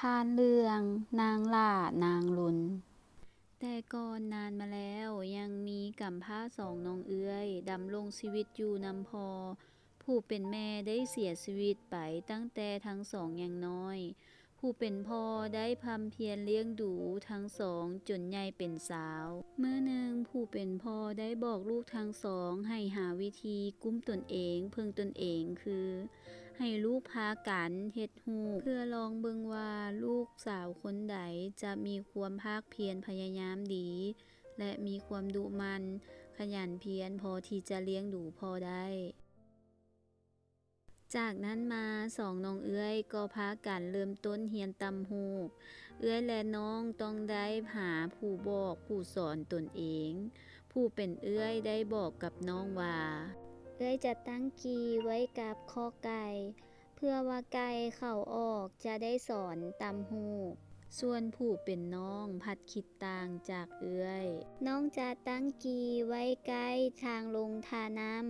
ຜ່ານເລື່ອງນາງຫຼ້ານາງລຸນ. ແຕ່ກ່ອນນານມາແລ້ວ ຍັງມີກຳພ້າສອງນ້ອງເອື້ອຍ ດຳລົງຊີວິດຢູ່ນຳພໍ່ ຜູ້ເປັນແມ່ໄດ້ເສຍຊີວິດໄປຕັ້ງແຕ່ທັງສອງຍັງນ້ອຍ. ຜູ້ເປັນພໍ່ໄດ້ພ່ຳພຽນລ້ຽງດູທັງສອງຈົນໃຫຍ່ເປັນສາວ. ມື້ໜຶ່ງ ຜູ້ເປັນພໍ່ໄດ້ບອກລູກທັງສອງໃຫ້ຫາວິທີກຸ້ມຕົນເອງ, ເພິ່ງຕົນເອງ ຄື ໃຫ້ລູກພາກັນເຮັດຮູບ ເພື່ອລອງເບິ່ງວ່າລູກສາວຄົນໃດຈະມີຄວາມພາກພຽນພະຍາຍາມດີ ແລະ ມີຄວາມດຸໝັ່ນຂະຫຍັນພຽນພໍທີ່ຈະລ້ຽງດູພໍ່ໄດ້. ຈາກນັ້ນມາ ສອງນ້ອງເອື້ອຍກໍພາກັນເລີ່ມຕົ້ນຮຽນຕ່ຳຫູກ. ເອື້ອຍ ແລະ ນ້ອງຕ້ອງໄດ້ຫາຜູ້ບອກຜູ້ສອນຕົນເອງ. ຜູ້ເປັນເອື້ອຍໄດ້ບອກກັບນ້ອງວ່າ, ເອື້ອຍຈະຕັ້ງກີ່ໄວ້ກັບຂໍ້ໄກ່ ເພື່ອວ່າໄກ່ເຂົ້າອອກຈະໄດ້ສອນຕ່ຳຫູກ. ສ່ວນຜູ້ເປັນນ້ອງພັດຄິດຕ່າງຈາກເອື້ອຍ. ນ້ອງຈະຕັ້ງກີ່ໄວ້ໃກ້ທາງລົງທ່ານ້ຳ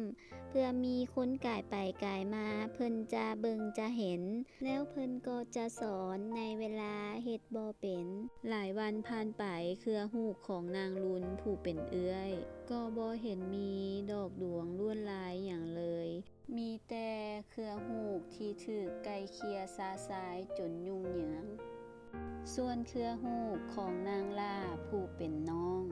ເພື່ອມີຄົນກາຍໄປກາຍມາ ເພິ່ນຈະເບິ່ງຈະເຫັນ ແລ້ວເພິ່ນກໍຈະສອນໃນເວລາເຮັດບໍ່ເປັນ. ຫຼາຍວັນຜ່ານໄປ ເຄືອຫູກຂອງນາງລຸນຜູ້ເປັນເອື້ອຍ ກໍບໍ່ເຫັນມີດອກດວງລວດລາຍຫຍັງເລີຍ. ມີແຕ່ເຄືອຫູກທີ່ຖືກໄກ່ເຂ່ຍຊະຊາຍຈົນຫຍຸ້ງເຫຍື້ອງ. ສ່ວນເຄືອຫູກຂອງນາງຫຼ້າຜູ້ເປັນນ້ອງ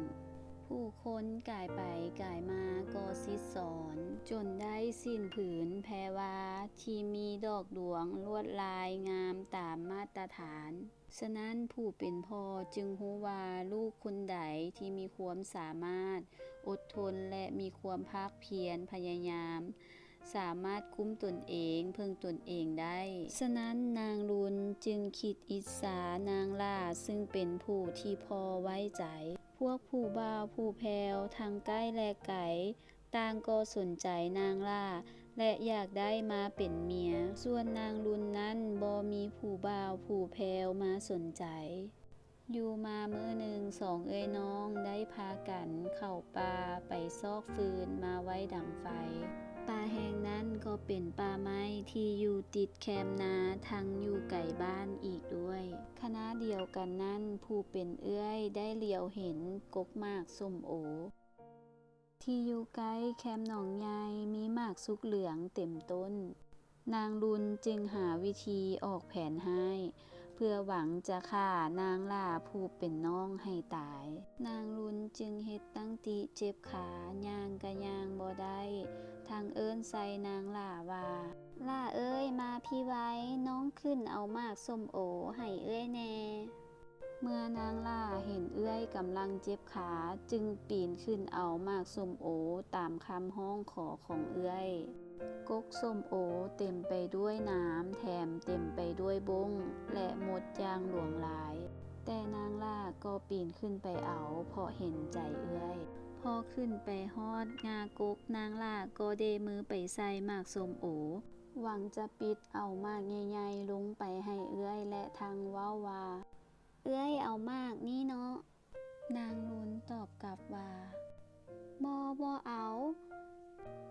ຜູ້ຄົນກາຍໄປກາຍມາກໍສິດສອນ ຈົນໄດ້ສິ້ນຜືນແພວາທີ່ມີດອກດວງລວດລາຍງາມຕາມມາດຕະຖານ. ສະນັ້ນ ຜູ້ເປັນພໍ່ຈຶ່ງຮູ້ວ່າລູກຄົນໃດທີ່ມີຄວາມສາມາດ, ອົດທົນ ແລະ ມີຄວາມພາກພຽນພະຍາຍາມ, ສາມາດກຸ້ມຕົນເອງ, ເພິ່ງຕົນເອງໄດ້. ສະນັ້ນ ນາງລຸນຈຶ່ງຄິດອິດສານາງຫຼ້າ ຊຶ່ງເປັນຜູ້ທີ່ພໍ່ໄວ້ໃຈ. ພວກຜູ້ບ່າວຜູ້ແພ້ວທັງໃກ້ແລະໄກ ຕ່າງກໍສົນໃຈນາງຫຼ້າ ແລະ ຢາກໄດ້ມາເປັນເມຍ. ສ່ວນນາງລຸນນັ້ນບໍ່ມີຜູ້ບ່າວຜູ້ແພ້ວມາສົນໃຈ. ຢູ່ມາມື້ໜຶ່ງ ສອງເອື້ອຍນ້ອງໄດ້ພາກັນເຂົ້າປ່າໄປຊອກຟືນມາໄວ້ດັງໄຟ. ປ່າແຫ່ງນັ້ນກໍເປັນປ່າໄມ້ທີ່ຢູ່ຕິດແຄມນາ ທັງຢູ່ໄກບ້ານອີກດ້ວຍ. ຂະນະດຽວກັນນັ້ນ ຜູ້ເປັນເອື້ອຍໄດ້ຫຼຽວເຫັນກົກໝາກສົ້ມໂອ ທີ່ຢູ່ໃກ້ແຄມໜອງໃຫຍ່ ມີໝາກສຸກເຫຼືອງເຕັມຕົ້ນ. ນາງລຸນຈຶ່ງຫາວິທີອອກແຜນຮ້າຍ ເພື່ອຫວັງຈະຂ້ານາງຫຼ້າຜູ້ເປັນນ້ອງໃຫ້ຕາຍ. ນາງລຸນຈຶ່ງເຮັດຕັ້ງຕິເຈັບຂາ, ຍ່າງກະຍ່າງບໍ່ໄດ້, ທັງເອີ້ນໃສ່ນາງຫຼ້າວ່າ, ຫຼ້າເອີຍ, ມາພີ້ໄວ, ນ້ອງຂຶ້ນເອົາໝາກສົ້ມໂອໃຫ້ເອື້ອຍແດ່. ເມື່ອນາງຫຼ້າເຫັນເອື້ອຍກຳລັງເຈັບຂາ, ຈຶ່ງປີນຂຶ້ນເອົາໝາກສົ້ມໂອຕາມຄຳຮ້ອງຂໍຂອງເອື້ອຍ. ກົກສົ້ມໂອເຕັມໄປດ້ວຍໜາມ, ແຖມເຕັມໄປດ້ວຍບົ້ງ ແລະ ມົດຢ່າງຫຼວງຫຼາຍ. ແຕ່ນາງຫຼ້າກໍປີນຂຶ້ນໄປເອົາ, ເພາະເຫັນໃຈເອື້ອຍ. ພໍຂຶ້ນໄປຮອດງ່າກົກ, ນາງຫຼ້າກໍເດມືໄປໃສ່ໝາກສົ້ມໂອ, ຫວັງຈະປິດເອົາໝາກໃຫຍ່ໆລົງໄປໃຫ້ເອື້ອຍ ແລະ ທັງເວົ້າວ່າ, ເອື້ອຍເອົາໝາກນີ້ເນາະ. ນາງລຸນຕອບກັບວ່າ, ບໍ່, ບໍ່ເອົາ.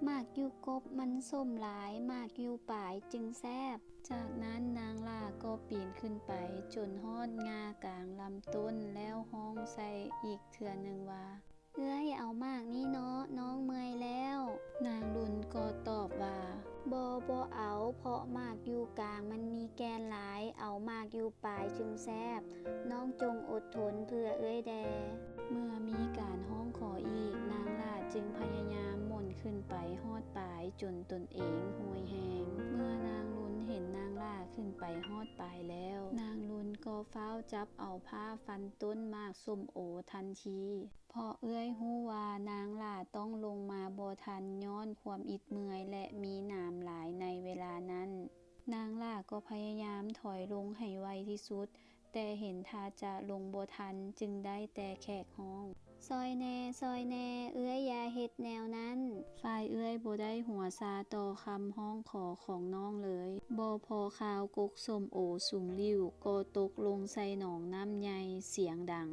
ໝາກຢູ່ກົບມັນສົ້ມຫຼາຍ, ໝາກຢູ່ປາຍຈຶ່ງແຊບ. ຈາກນັ້ນນາງຫຼ້າກໍປີນຂຶ້ນໄປຈົນຮອດງ່າກາງລຳຕົ້ນ ແລ້ວຮ້ອງໃສ່ອີກເທື່ອໜຶ່ງວ່າ, ເອື້ອຍເອົາໝາກນີ້ເນາະ, ນ້ອງເມື່ອຍແລ້ວ. ນາງລຸນກໍຕອບວ່າ, ບໍ່, ບໍ່ເອົາ, ເພາະໝາກຢູ່ກາງມັນມີແກ່ນຫຼາຍ, ເອົາໝາກຢູ່ປາຍຈຶ່ງແຊບ. ນ້ອງຈົ່ງອົດທົນເພື່ອເອື້ອຍແດ່. ເມື່ອມີການຮ້ອງຂໍອີກ, ນາງຫຼ້າຈຶ່ງພະຍາຍາມໝູນຂຶ້ນໄປຮອດປາຍຈົນຕົນເອງໂຫຍແຮງ. ເມື່ອນາງລຸນເຫັນນາງຫຼ້າຂຶ້ນໄປຮອດປາຍແລ້ວ, ນາງລຸນກໍຟ້າວຈັບເອົາພ້າຟັນຕົ້ນໝາກສົ້ມໂອທັນທີ. ເພາະເອື້ອຍຮູ້ວ່ານາງຫຼ້າຕ້ອງລົງມາບໍ່ທັນຍ້ອນຄວາມອິດເມື່ອຍ ແລະ ມີໜາມຫຼາຍໃນເວລານັ້ນ. ນາງຫຼ້າກໍພະຍາຍາມຖອຍລົງໃຫ້ໄວທີ່ສຸດ, ແຕ່ເຫັນທ່າຈະລົງບໍ່ທັນ, ຈຶ່ງໄດ້ແຕ່ແຂກຮ້ອງ, ຊ່ອຍແດ່, ຊ່ອຍແດ່, ເອື້ອຍຢ່າເຮັດແນວນັ້ນ. ຝ່າຍເອື້ອຍບໍ່ໄດ້ຫົວຊາຕໍ່ຄຳຮ້ອງຂໍຂອງນ້ອງເລີຍ. ບໍ່ພໍຄາວ ກົກສົ້ມໂອສູງຫຼິ້ວກໍຕົກລົງໃສ່ໜອງນ້ຳໃຫຍ່ສຽງດັງ.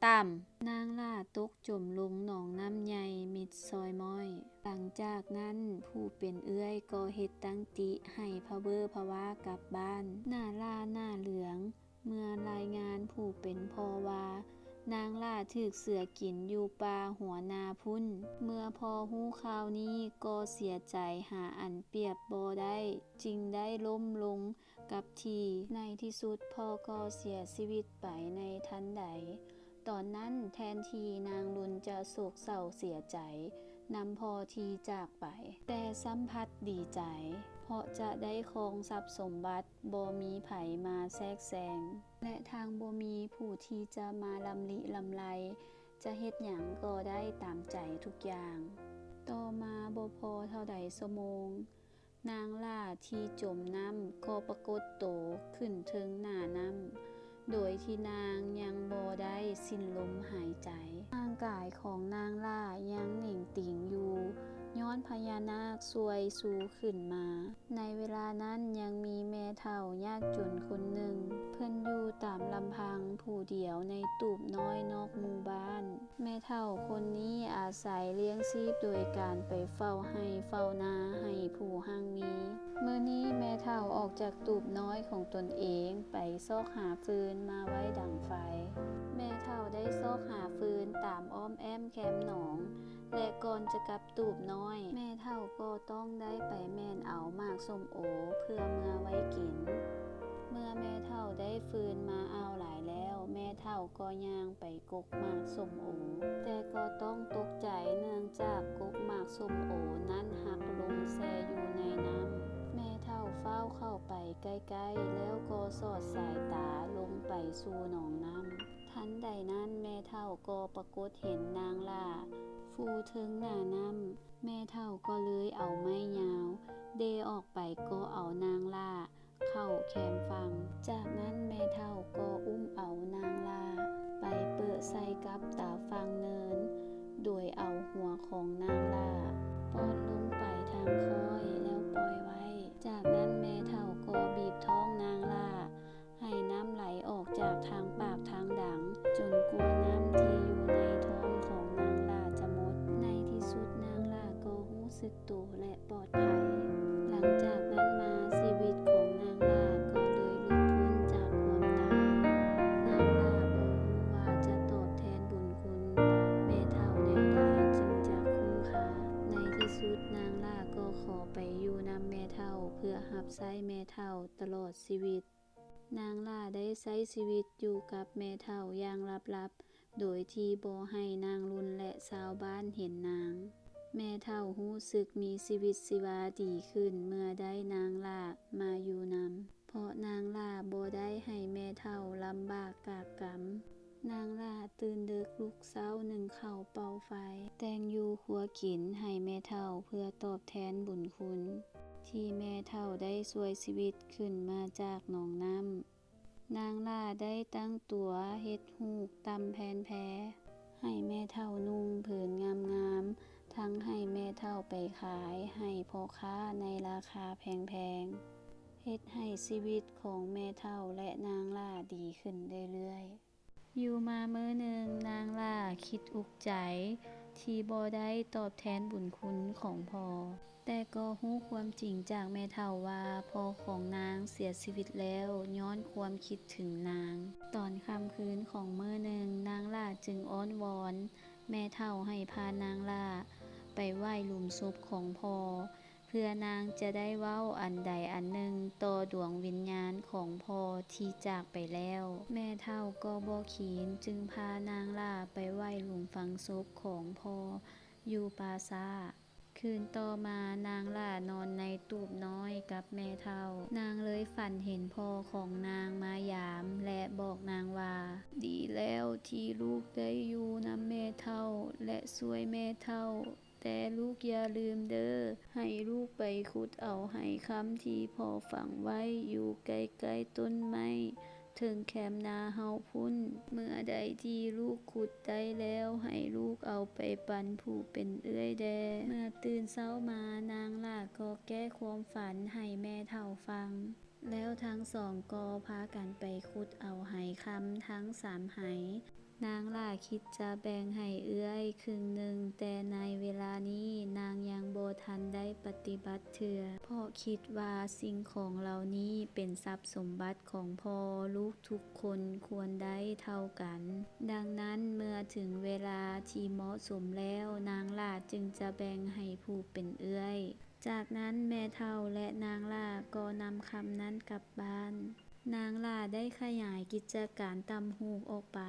ຕ່ຳ. ນາງຫຼ້າຕົກຈົມລົງໜອງນ້ຳໃຫຍ່ມິດຊອຍມ້ອຍ. ຫຼັງຈາກນັ້ນ ຜູ້ເປັນເອື້ອຍກໍເຮັດຕັ້ງຕິໃຫ້ພະເວີພະວາກັບບ້ານ. ໜ້າຫຼ້າໜ້າເຫຼືອງ, ເມື່ອລາຍງານຜູ້ເປັນພໍ່ວ່າ ນາງຫຼ້າຖືກເສືອກິນຢູ່ປ່າຫົວໜ້າພຸ້ນ. ເມື່ອພໍ່ຮູ້ຂ່າວນີ້ກໍເສຍໃຈຫາອັນປຽບບໍ່ໄດ້, ຈຶ່ງໄດ້ລົ້ມລົງກັບທີ່. ໃນທີ່ສຸດພໍ່ກໍເສຍຊີວິດໄປໃນທັນໃດ. ຕອນນັ້ນແທນທີ່ນາງລຸນຈະໂສກເສົ້າເສຍໃຈນຳພໍ່ທີ່ຈາກໄປ, ແຕ່ຊ້ຳພັດດີໃຈ ເພາະຈະໄດ້ຄອງຊັບສົມບັດ, ບໍ່ມີໃຜມາແຊກແຊງ ແລະ ທາງບໍ່ມີຜູ້ທີ່ຈະມາລຳລິລຳໄລ, ຈະເຮັດຫຍັງກໍໄດ້ຕາມໃຈທຸກຢ່າງ. ຕໍ່ມາບໍ່ພໍເທົ່າໃດຊົ່ວໂມງ, ນາງຫຼ້າທີ່ຈົມນ້ຳກໍປາກົດໂຕຂຶ້ນເທິງໜ້ານ້ຳ, ໂດຍທີ່ນາງຍັງບໍ່ໄດ້ສິ້ນລົມຫາຍໃຈ. ຮ່າງກາຍຂອງນາງຫຼ້າຍັງເໜັງຕີງຢູ່, ຍ້ອນພະຍານາກຊ່ວຍຊູຂຶ້ນມາ. ໃນເວລານັ້ນຍັງມີແມ່ເຖົ້າຍາກຈົນຄົນໜຶ່ງ, ເພິ່ນຢູ່ຕາມລຳພັງຜູ້ດຽວໃນຕູບນ້ອຍນອກໝູ່ບ້ານ. ແມ່ເຖົ້າຄົນນີ້ອາໄສລ້ຽງຊີບໂດຍການໄປເຝົ້າໄຮ່ເຝົ້ານາໃຫ້ຜູ້ຮັ່ງມີ. ມື້ນີ້ແມ່ເຖົ້າອອກຈາກຕູບນ້ອຍຂອງຕົນເອງໄປຊອກຫາຟືນມາໄວ້ດັງໄຟ. ແມ່ເຖົ້າໄດ້ຊອກຫາຟືນຕາມອ້ອມແອ້ມແຄມໜອງ ແລະ ກ່ອນຈະກັບຕູບນ້ອຍ, ແມ່ເຖົ້າກໍຕ້ອງໄດ້ໄປແມ່ນເອົາໝາກສົ້ມໂອເພື່ອເມືອໄວ້ກິນ. ເມື່ອແມ່ເຖົ້າໄດ້ຟືນມາເອົາຫຼາຍແລ້ວ, ແມ່ເຖົ້າກໍຍ່າງໄປ ກົກໝາກສົ້ມໂອ, ແຕ່ກໍຕ້ອງຕົກໃຈເນື່ອງຈາກກົກໝາກສົ້ມໂອນັ້ນຫັກລົງແຊ່ຢູ່ໃນນ້ຳ. ແມ່ເຖົ້າຟ້າວເຂົ້າໄປໃກ້ໆ ແລ້ວກໍສອດສາຍຕາລົງໄປສູ່ໜອງນ້ຳ. ທັນໃດນັ້ນແມ່ເຖົ້າກໍປາກົດເຫັນນາງຫຼ້າຟູເທິງໜ້ານ້ຳ. ແມ່ເຖົ້າກໍເລີຍເອົາໄມ້ຍາວເດອອກໄປເກາະເອົານາງຫຼ້າ ເຂົ້າແຄມຝັ່ງ. ຈາກນັ້ນແມ່ເຖົ້າກໍອຸ້ມເອົານາງຫຼ້າໄປເປິະໃສ່ກັບຕາຝັ່ງເນີນ, ໂດຍເອົາຫົວຂອງນາງຫຼ້າປ້ອນລົງໄປທາງຄ້ອຍແລ້ວປ່ອຍໄວ້. ຈາກນັ້ນແມ່ເຖົ້າກໍບີບທ້ອງນາງຫຼ້າ ໃຫ້ນ້ຳໄຫຼອອກຈາກທາງປາກທາງດັງ, ຈົນກວ່ານ້ຳທີ່ຢູ່ໃນທ້ອງຂອງນາງຫຼ້າຈະໝົດ. ໃນທີ່ສຸດນາງຫຼ້າກໍຮູ້ສຶກໂຕ ແລະ ປອດໄພ. ຫຼັງຈາກນັ້ນມາ, ຊີວິດຂອງນາງຫຼ້າກໍເລີຍຫຼຸດພົ້ນຈາກຄວາມຕາຍ. ນາງຫຼ້າບໍ່ຮູ້ວ່າຈະຕອບແທນບຸນຄຸນແມ່ເຖົ້າແນວໃດຈຶ່ງຈະຄຸ້ມຄ່າ. ໃນທີ່ສຸດນາງຫຼ້າກໍຂໍໄປຢູ່ນຳແມ່ເຖົ້າ ເພື່ອຮັບໃຊ້ແມ່ເຖົ້າຕະຫຼອດຊີວິດ. ນາງຫຼ້າໄດ້ໃຊ້ຊີວິດຢູ່ກັບແມ່ເຖົ້າຢ່າງລັບໆ ໂດຍທີ່ບໍ່ໃຫ້ນາງລຸນ ແລະ ຊາວບ້ານເຫັນນາງ. ແມ່ເຖົ້າຮູ້ສຶກມີຊີວິດຊີວາດີຂຶ້ນເມື່ອໄດ້ນາງຫຼ້າມາຢູ່ນຳ, ເພາະນາງຫຼ້າບໍ່ໄດ້ໃຫ້ແມ່ເຖົ້າລຳບາກກາກກຳ. ນາງຫຼ້າຕື່ນເດິກລຸກເຊົ້າ ໜຶ້ງເຂົ້າເປົ່າໄຟ, ແຕ່ງຢູ່ຄົວກິນໃຫ້ແມ່ເຖົ້າເພື່ອຕອບແທນບຸນຄຸນ ທີ່ແມ່ເຖົ້າໄດ້ຊ່ວຍຊີວິດຂຶ້ນມາຈາກໜອງນ້ຳ. ນາງຫຼ້າໄດ້ຕັ້ງຕົວເຮັດຮູບຕ່ຳແຜ່ນແພໃຫ້ແມ່ເຖົ້ານຸ່ງຜືນງາມໆ, ທັງໃຫ້ແມ່ເຖົ້າໄປຂາຍໃຫ້ພໍ່ຄ້າໃນລາຄາແພງໆ, ເຮັດໃຫ້ຊີວິດຂອງແມ່ເຖົ້າ ແລະ ນາງຫຼ້າດີຂຶ້ນເລື້ອຍໆ. ຢູ່ມາມື້ໜຶ່ງ, ນາງຫຼ້າຄິດອຸກໃຈທີ່ບໍ່ໄດ້ຕອບແທນບຸນຄຸນຂອງພໍ່, ແຕ່ກໍຮູ້ຄວາມຈິງຈາກແມ່ເຖົ້າວ່າ ພໍ່ຂອງນາງເສຍຊີວິດແລ້ວຍ້ອນຄວາມຄິດເຖິງນາງ. ຕອນຄ່ຳຄືນຂອງມື້ໜຶ່ງ, ນາງຫຼ້າຈຶ່ງອ້ອນວອນແມ່ເຖົ້າໃຫ້ພານາງຫຼ້າໄປໄຫວ້ຫຼຸມສົບຂອງພໍ່ ເພື່ອນາງຈະໄດ້ເວົ້າອັນໃດອັນໜຶ່ງຕໍ່ດວງວິນຍານຂອງພໍ່ທີ່ຈາກໄປແລ້ວ. ແມ່ເຖົ້າກໍບໍ່ຂີນ, ຈຶ່ງພານາງຫຼ້າໄປໄຫວ້ຫຼຸມຝັງສົບຂອງພໍ່ຢູ່ປ່າຊ້າ. ຄືນຕໍ່ມາ, ນາງຫຼ້ານອນໃນຕູບນ້ອຍກັບແມ່ເຖົ້າ. ນາງເລີຍຝັນເຫັນພໍ່ຂອງນາງມາຢາມ ແລະ ບອກນາງວ່າ, ດີແລ້ວທີ່ລູກໄດ້ຢູ່ນຳແມ່ເຖົ້າ ແລະ ຊ່ວຍແມ່ເຖົ້າ. ແຕ່ລູກຢ່າລືມເດີ້, ໃຫ້ລູກໄປຂຸດເອົາໄຫຄຳທີ່ພໍ່ຝັງໄວ້ຢູ່ໃກ້ໆຕົ້ນໄມ້ເທິງແຄມນາເຮົາພຸ້ນ. ເມື່ອໃດທີ່ລູກຂຸດໄດ້ແລ້ວ, ໃຫ້ລູກເອົາໄປປັນຜູ້ເປັນເອື້ອຍແດ່. ເມື່ອຕື່ນເຊົ້າມາ, ນາງຫຼ້າກໍແກ້ຄວາມຝັນໃຫ້ແມ່ເຖົ້າຟັງ. ແລ້ວທັງສອງກໍພາກັນໄປຂຸດເອົາໄຫຄຳທັງສາມໄຫ, ນາງຫຼ້າຄິດຈະແບ່ງໃຫ້ເອື້ອຍເຄິ່ງໜຶ່ງ, ແຕ່ໃນເວລານີ້ນາງຍັງບໍ່ທັນໄດ້ປະຕິບັດເທື່ອ, ເພາະຄິດວ່າສິ່ງຂອງເຫຼົ່ານີ້ເປັນຊັບສົມບັດຂອງພໍ່, ລູກທຸກຄົນຄວນໄດ້ເທົ່າກັນ. ດັ່ງນັ້ນ, ເມື່ອເຖິງເວລາທີ່ເໝາະສົມແລ້ວ, ນາງຫຼ້າຈຶ່ງຈະແບ່ງໃຫ້ຜູ້ເປັນເອື້ອຍ. ຈາກນັ້ນແມ່ເຖົ້າ ແລະ ນາງຫຼ້າກໍນຳຄຳນັ້ນກັບບ້ານ. ນາງຫຼ້າໄດ້ຂະຫຍາຍກິດຈະການຕຳຫູກອອກໄປ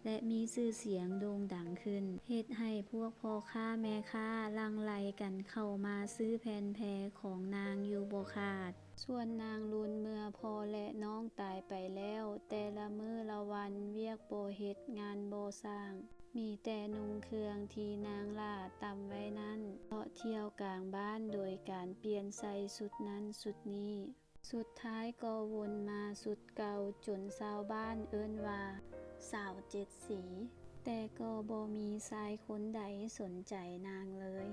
ແລະ ມີຊື່ສຽງໂດ່ງດັງຂຶ້ນ, ເຮັດໃຫ້ພວກພໍ່ຄ້າແມ່ຄ້າຫຼັ່ງໄຫຼກັນເຂົ້າມາຊື້ແຜ່ນແພຂອງນາງຢູ່ບໍ່ຂາດ. ສ່ວນນາງລຸນເມື່ອພໍ່ ແລະ ນ້ອງຕາຍໄປແລ້ວ, ແຕ່ລະມື້ລະວັນວຽກບໍ່ເຮັດງານບໍ່ສ້າງ, ມີແຕ່ນຸ່ງເຄື່ອງທີ່ນາງຫຼ້າຕຳໄວ້ນັ້ນ, ເລາະທ່ຽວກາງບ້ານໂດຍການປ່ຽນໃສ່ຊຸດນັ້ນຊຸດນີ້. ສຸດທ້າຍກໍວົນມາຊຸດເກົ່າ, ຈົນຊາວບ້ານເອີ້ນວ່າສາວເຈັດສີ, ແຕ່ກໍບໍ່ມີຊາຍຄົນໃດສົນໃຈນາງເລີຍ.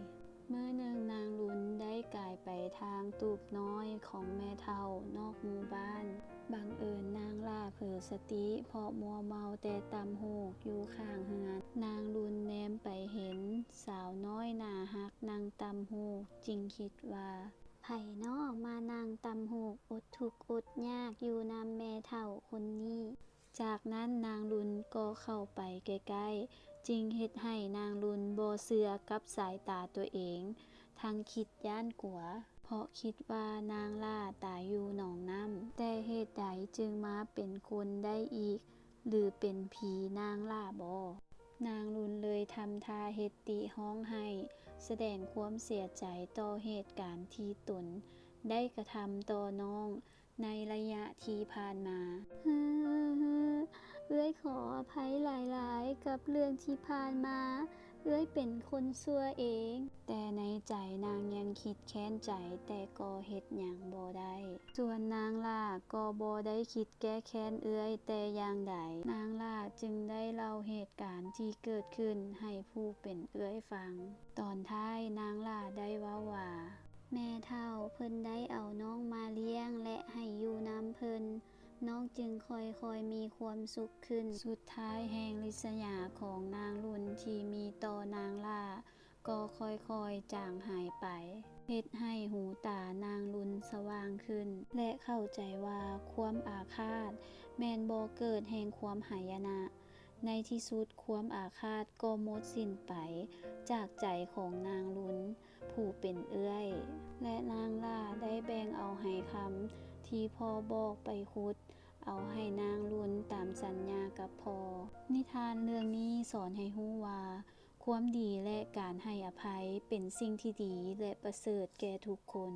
ມື້ໜຶ່ງນາງລຸນໄດ້ກາຍໄປທາງຕູບນ້ອຍຂອງແມ່ເຖົ້ານອກໝູ່ບ້ານ. ບັງເອີນນາງຫຼ້າເຜີສະຕິ ເພາະມົວເມົາແຕ່ຕຳຫູກຢູ່ຂ້າງເຮືອນ. ນາງລຸນແນມໄປເຫັນສາວນ້ອຍໜ້າຮັກນັ່ງຕຳຫູກ, ຈຶ່ງຄິດວ່າ ໃຜນໍມານັ່ງຕຳຫູກອົດທຸກອົດຍາກຢູ່ນຳແມ່ເຖົ້າຄົນນີ້? ຈາກນັ້ນນາງລຸນກໍເຂົ້າໄປໃກ້ໆ, ຈຶ່ງເຮັດໃຫ້ນາງລຸນບໍ່ເຊື່ອກັບສາຍຕາຕົວເອງ, ທັງຄິດຢ້ານກົວ, ເພາະຄິດວ່ານາງຫຼ້າຕາຍຢູ່ໜອງນ້ຳ. ແຕ່ເຫດໃດຈຶ່ງມາເປັນຄົນໄດ້ອີກ? ຫຼືເປັນຜີນາງຫຼ້າບໍ? ນາງລຸນເລີຍທຳທ່າເຮັດຕິຮ້ອງໄຫ້, ສະແດງຄວາມເສຍໃຈຕໍ່ເຫດການທີ່ຕົນໄດ້ກະທຳຕໍ່ນ້ອງໃນໄລຍະທີ່ຜ່ານມາ. ເອື້ອຍຂໍອະໄພຫຼາຍໆ ກັບເລື່ອງທີ່ຜ່ານມາ, ເອື້ອຍເປັນຄົນຊົ່ວເອງ. ແຕ່ໃນໃຈນາງຍັງຄິດແຄ້ນໃຈ, ແຕ່ກໍເຮັດຫຍັງບໍ່ໄດ້. ສ່ວນນາງຫຼ້າກໍບໍ່ໄດ້ຄິດແກ້ແຄ້ນເອື້ອຍແຕ່ຢ່າງໃດ. ນາງຫຼ້າຈຶ່ງໄດ້ເລົ່າເຫດການທີ່ເກີດຂຶ້ນໃຫ້ຜູ້ເປັນເອື້ອຍຟັງ. ຕອນທ້າຍນາງຫຼ້າໄດ້ເວົ້າວ່າ, ແມ່ເຖົ້າເພິ່ນໄດ້ເອົານ້ອງມາລ້ຽງ ແລະ ໃຫ້ຢູ່ນຳເພິ່ນ, ນ້ອງຈຶ່ງຄ່ອຍໆມີຄວາມສຸກຂຶ້ນ. ສຸດທ້າຍແຮງລິດສະຫຍາຂອງນາງລຸນທີ່ມີຕໍ່ນາງຫຼ້າ ກໍຄ່ອຍໆຈາງຫາຍໄປ, ເຮັດໃຫ້ຫູຕານາງລຸນສະຫວ່າງຂຶ້ນ ແລະ ເຂົ້າໃຈວ່າຄວາມອາຄາດແມ່ນບໍ່ເກີດແຫ່ງຄວາມຫາຍະນະ. ໃນທີ່ສຸດຄວາມອາຄາດກໍໝົດສິ້ນໄປຈາກໃຈຂອງນາງລຸນຜູ້ເປັນເອື້ອຍ ແລະ ນາງຫຼ້າໄດ້ແບ່ງເອົາໄຫຄຳທີ່ພໍ່ບອກໄປຂຸດເອົາໃຫ້ນາງລຸນຕາມສັນຍາກັບພໍ່. ນິທານເລື່ອງນີ້ສອນໃຫ້ຮູ້ວ່າ ຄວາມດີ ແລະ ການໃຫ້ອະໄພເປັນສິ່ງທີ່ດີ ແລະ ປະເສີດແກ່ທຸກຄົນ.